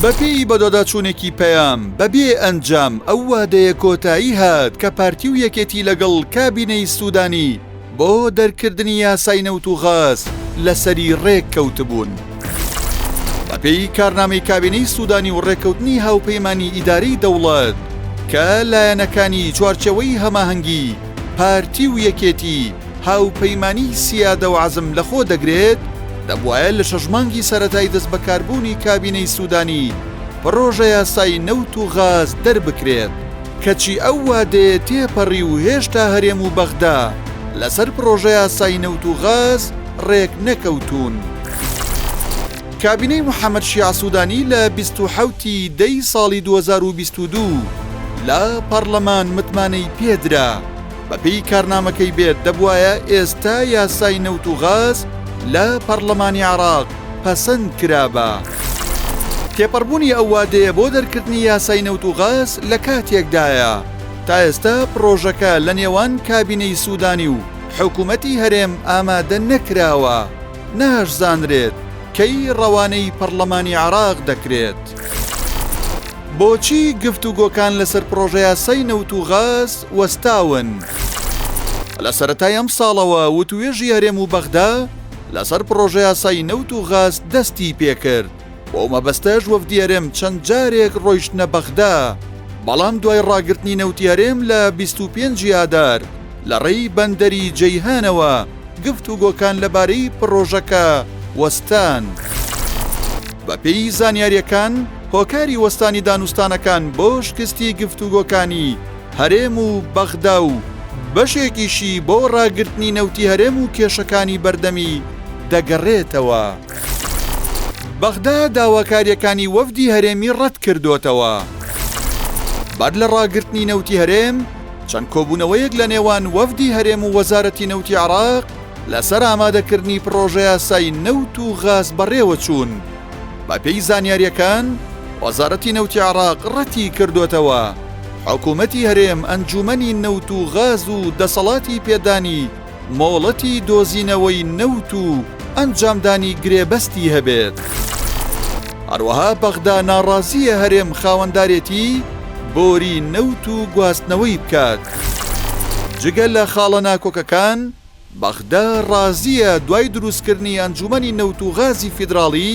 بەپێی بەدواداچوونێکی پەیام، بەبێ ئەنجام ئەو وادەیە کۆتایی هات کە پارتی و یەکێتی لەگەڵ کابینەی سوودانی بۆ دەرکردنی یاسای نەوت و غاز لەسەری ڕێککەوتبوون. بەپێی کارنامەی کابینەی سوودانی و ڕێککەوتنی هاوپەیمانی ئیدارەی دەوڵەت کە لایەنەکانی چوارچێوەی هەماهەنگی پارتی و یەکێتی هاوپەیمانی سیادە و عەزم لەخۆ دەگرێت، دەبوایە لە شەش مانگی سەرەتای دەستبەکاربوونی کابینەی سوودانی پڕۆژەیاسای نەوت و غاز دەربکرێت. کەچی ئەو وادەیە تێپەڕی و هێشتا هەرێم و بەغدا لەسەر پڕۆژەیاسای نەوت و غاز ڕێکنەکەوتوون. کابینەی محەمەد شیاع سوودانی لە 27 ی دەی ساڵی 2022 لە پەڕلەمان متمانەی پێدرا، بەپێی کارنامەکەی بێت دەبوایە ئێستا یاسای نەوت و غاز لە پەڕلەمانی عێراق پەسەند کرابا. تێپەڕبوونی ئەو وادەیە بۆ دەرکردنی یاسای نەوت و غاز لە کاتێکدایە، تا ئێستا پڕۆژەکە لە نێوان کابینەی سوودانی و حکومەتی هەرێم ئامادە نەکراوە، ناشزانرێت کەی ڕەوانەی پەڕلەمانی عێراق دەکرێت. بۆچی گفتوگۆکان لەسەر پڕۆژەیاسای نەوت و غاز وەستاون؟ لە سەرەتای ئەمساڵەوە وتوێژی هەرێم و بەغدا لەسەر پڕۆژەیاسای نەوت و غاز دەستی پێکرد، بۆ ئەو مەبەستەش وەفدی هەرێم چەند جارێک ڕۆیشتنە بەغدا، بەڵام دوای ڕاگرتنی نەوتی هەرێم لە 25 ی ئادار لە ڕێی بەندەری جەیهانەوە گفتوگۆکان لەبارەی پڕۆژەکە وەستان. بەپێی زانیارییەکان، هۆکاری وەستانی دانوستانەکان بۆ شکستی گفتوگۆکانی هەرێم و بەغدا و بەشێکیشی بۆ ڕاگرتنی نەوتی هەرێم و کێشەکانی بەردەمی دەگەڕێتەوە. بەغدا داواکارییەکانی وەفدی هەرێمی ڕەتکردۆتەوە. بەر لە ڕاگرتنی نەوتی هەرێم، چەند کۆبوونەوەیەک لە نێوان وەفدی هەرێم و وەزارەتی نەوتی عێراق لەسەر ئامادەکردنی پڕۆژەیاسای نەوت و غاز بەڕێوەچوون. بەپێی زانیارییەکان، وەزارەتی نەوتی عێراق ڕەتی کردۆتەوە حکوومەتی هەرێم ئەنجوومەنی نەوت و غاز و دەسەڵاتی پێدانی مۆڵەتی دۆزینەوەی نەوت و ئەنجامدانی گرێبەستی هەبێت. هەروەها بەغدا ناڕازییە هەرێم خاوەندارێتی بۆری نەوت و گواستنەوەی بکات. جگە لە خاڵە ناکۆکەکان، بەغدا ڕازییە دوای دروستکردنی ئەنجومەنی نەوت و غازی فیدراڵی،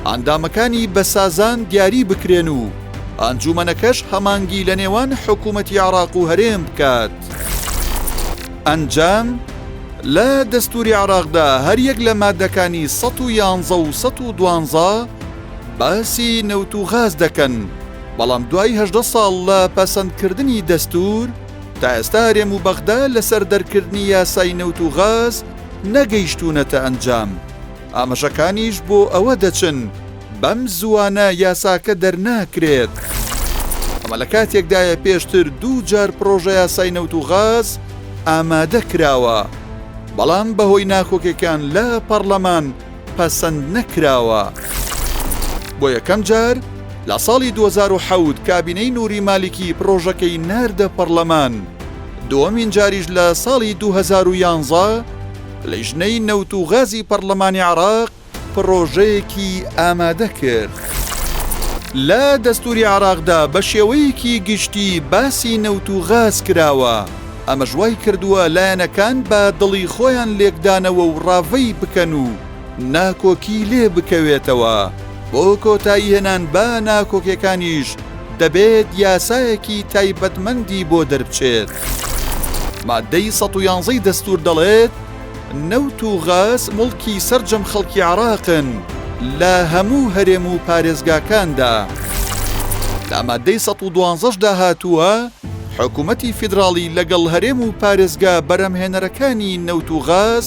ئەندامەکانی بە سازان دیاری بکرێن و ئەنجومەنەکەش هەمانگی لە نێوان حکومەتی عێراق و هەرێم بکات. ئەنجام، لە دەستوری عێراقدا هەریەک لە مادەکانی 111 و 112 باسی نەوت و غاز دەکەن، بەڵام دوای 18 ساڵ لە پەسەندکردنی دەستور، تا ئێستا هەرێم و بەغدا لەسەر دەرکردنی یاسای نەوت و غاز نەگەیشتوونەتە ئەنجام، ئاماژەکانیش بۆ ئەوە دەچن بەم زووانە یاساکە دەرناکرێت. ئەمە لە کاتێکدایە پێشتر دوو جار پڕۆژەیاسای نەوت و غاز ئامادە کراوە، بەڵام بەهۆی ناکۆکێکان لە پەڕلەمان پەسەند نەکراوە. بۆ یەکەم جار لە ساڵی 2007 کابینەی نوری مالیکی پڕۆژەکەی ناردە پەڕلەمان، دووەمین جاریش لە ساڵی 2011 لیژنەی نەوت و غازی پەڕلەمانی عێراق پڕۆژەیەکی ئامادە کرد. لە دەستوری عێراقدا بە شێوەیەکی گشتی باسی نەوت و غاز کراوە، ئەمەش وای کردووە لایەنەکان بە دڵی خۆیان لێکدانەوە و ڕاڤەی بکەن و ناکۆکی لێ بکەوێتەوە، بۆ کۆتاییهێنان بە ناکۆکیەکانیش دەبێت یاسایەکی تایبەتمەندی بۆ دەربچێت. ماددەی 111 ی دەستوور دەڵێت، نەوت و غاز موڵکی سەرجەم خەڵکی عێراقن لە هەموو هەرێم و پارێزگاکاندا. لە ماددەی 112 دا هاتووە، حکومەتی فیدراڵی لەگەڵ هەرێم و پارێزگا بەرهەمهێنەرەکانی نەوت و غاز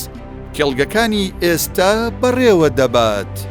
کێڵگەکانی ئێستا بەڕێوە دەبات.